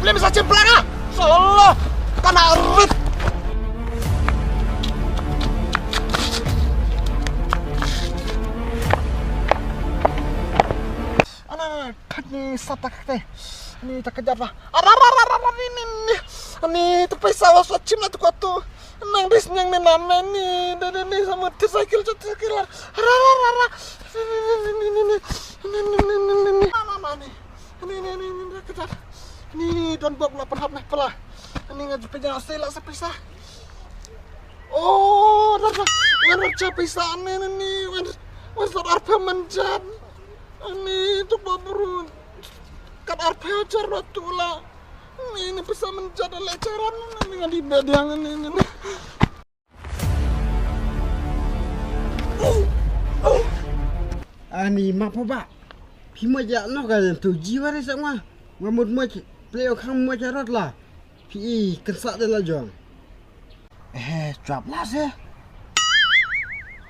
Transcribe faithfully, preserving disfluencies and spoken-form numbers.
Lem sa chim plang ah. Salah. Kana rit. Ana khat ni sa tak te. Ni tak kejar lah. Ara ara ara ara ni ni ni. Ni tu paisa wa sa chim la tu ko tu. Nang dis nyang ni name ni. Dede ni sama tricycle tu tricycle. Ara ara ara. Ni ni ni ni. Ni ni ni ni ni. Ni ni ni ni ni. Kejar. Ni don bok la pynhap neh pala. Ni nga ju pynjah sei la sa pisa. Oh, dar dar. Wan wan cha pisa ni ni ni. Wan wan sa arphew mynjat. Ni tu ba bru. Kat arphew char tu la. Ni ni pisa mynjat le charan ni nga di bediang ni ni. Ani ma pha ba. Phi mo ja no ka tu ji wa re sa ma. Wa mut mo play khang mo ja rot la. Phi i kan sa de la jong. Eh, chap la se.